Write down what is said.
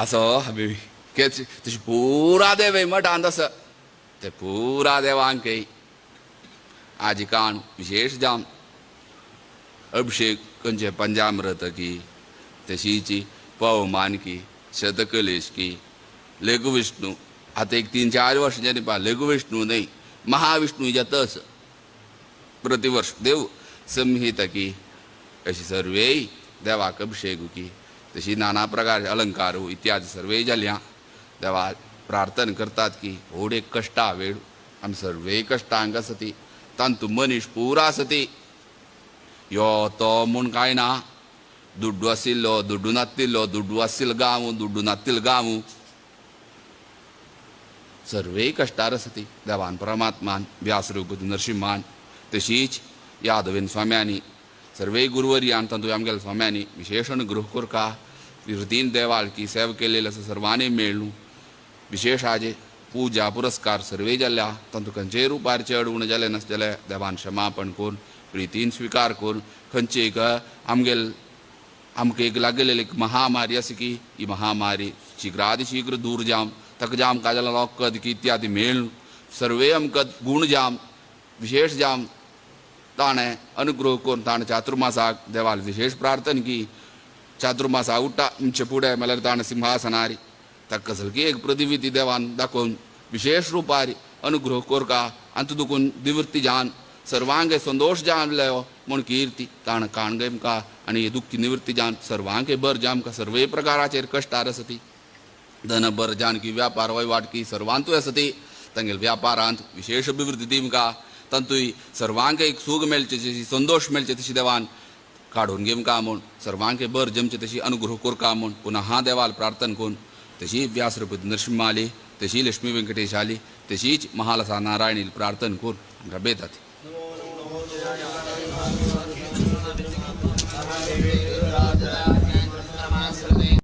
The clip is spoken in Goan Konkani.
असो हबीबी तशी पुरा देव मठांत आसा ते पुरा देवांक आजी काण विशेष जावन अभिषेक खंयचे पंजामृत की तशीची पवमान की शतकलेश की लघुविष्णू आतां एक 3-4 वर्सां जालीं पा लघुविष्णू न्हय महाविष्णू जाता असो प्रतिवर्ष देव संहिता की अशी सर्वेय देवाक अभिषेक की तशी नाना प्रकार अलंकार इत्यादी सर्वे जाल्या देवा प्रार्थना करतात की व्हड एक कश्टा वेळ आमी सर्वे कश्टांक आसती तांतू मनीस पुरा आसती यो तो म्हूण कांय ना दुड्डू आशिल्लो दुड्डू नातिल्लो दुड्डू आशिल्लो गांव दुड्डू नातिल्लो गांव सर्वे कश्टार आसती देवान परमात्मान व्यासरूप नरसिंहान तशीच यादवेन स्वाम्यांनी सर्वे गुरुवर्यान तांतू आमगेल्या स्वाम्यांनी विशेष अनुग्रह करका तीन देवाल की सेवा केलेले आसा सर्वांनी मेळ्ळू विशेष आजे पूजा पुरस्कार सर्वे जाल्या तांतू खंयचेय रुपार चड उणें जालें नासलें जाल्यार देवान क्षमापण करून प्रितीन स्विकार करून खंयची एक आमगेल आमकां एक लागलेली एक महामारी आसा की ही महामारी शीघ्राति शीघ्र दूर जावं ताका जाम काय जाल्यार वखद की इत्यादी मेळ सर्वे आमकां गूण जाम विशेष जाम ताणें अनुग्रह करून ताणें चातुर्मासाक देवाल विशेष प्रार्थना की चातुर्मासा उठ्ठा आमचे फुडें म्हणल्यार ताणें सिंहासनार ताका कसली एक प्रतिविधी देवान दाखोवन विशेष रुपार अनुग्रह करका आनी तुका दुखून निवृत्ती जावन सर्वांक संतोश जावन लेवो म्हूण कीर्ती ताणें काण आमकां आनी ही दुख्खी निवृत्ती जावन सर्वांक बर जामकां सर्वय प्रकाराचेर कश्टार आसती धन बर जानकी व्यापार वहिवाट की सर्वांतूय आसती तांगेले व्यापारांत विशेष अभिवृद्धी दिमका तांतूय सर्वांक एक सूख मेळचे तशी संतोश मेळचे तशी देवान काडून घेवका म्हूण सर्वांक बर जमचे तशी अनुग्रह करका म्हूण पुनः देवाल प्रार्थना करून तशी व्यासरूप नरसिंह आली तशी लक्ष्मी व्यंकटेश आली तशीच महालसा नारायणी प्रार्थना करून आमकां बेतात.